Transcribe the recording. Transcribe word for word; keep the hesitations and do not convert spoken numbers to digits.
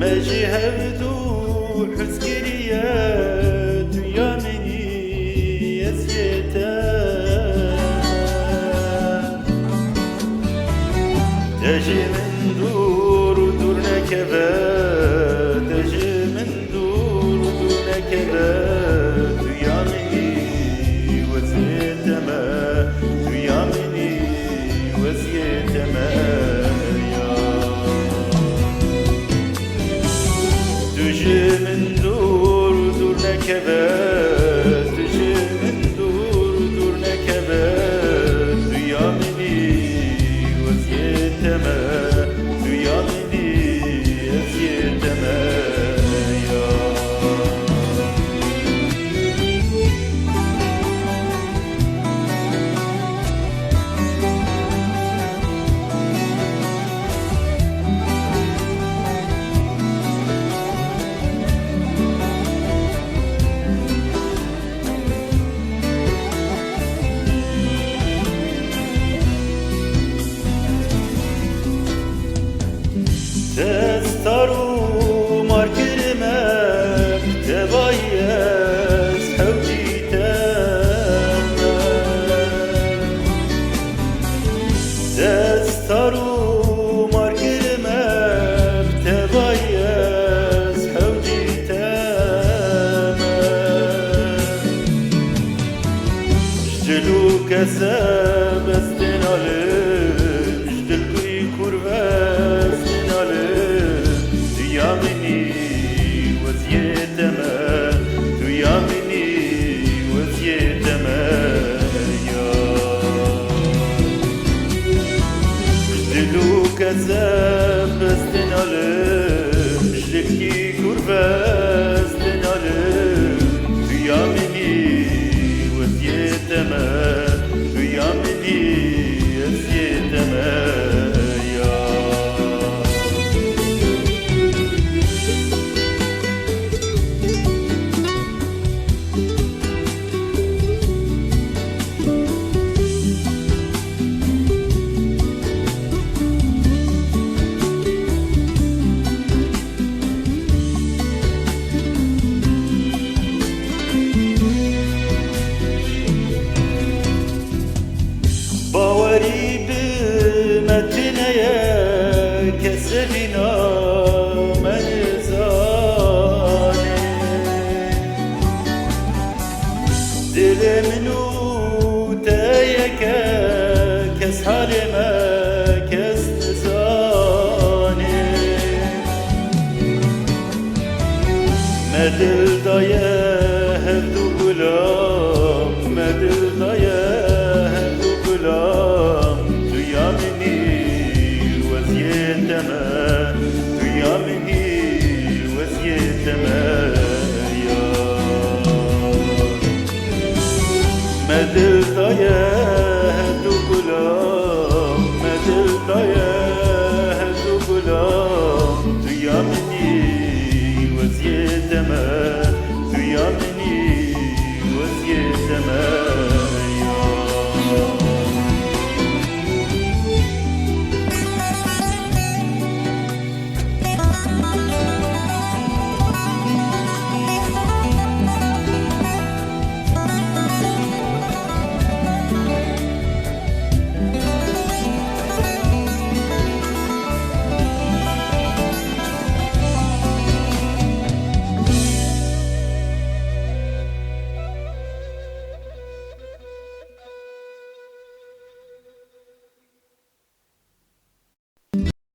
Te jî hevdû hez kiriye, tu ya min î, ez yê te. Te ji min dûr û dûr nekeve, te ji min dûr û dûr nekeve, tu ya min î, ez yê te me, tu ya min î, ez yê te me ya. Tu ji min dûr, dûr nekeve, tu ji min dûr, dûr nekeve, tu ya min î, ez yê te me, tu ya min î, ez yê te me ya. Te star û mar kirime, bi tevayî ez hewcî te me. Te star û mar kirime, bi tevayî ez hewcî te me. Ji dil û keseb ez tênalim, ji dilkî kurve ez tênalim. Tu ya min î, ez yê te me, tu ya min î, ez yê te me ya. Ji dil û keseb ez tênalim, ji dilkî kurve ez tênalim. Tu ya min î, ez yê te me, tu ya min î, ez yê te me ya. Bawerî bi me tune ye, kes evîna me nizane. Dilê min û te yek e, kes halê me kes nizane. Me dil daye hevdu gulam, me dil daye hevdu gulam. Tu ya min î, ez yê te me, tu ya min î, ez yê te me ya. Me dil daye hevdu gulam, me dil daye hevdu gulam. Tu ya min î, ez yê te me,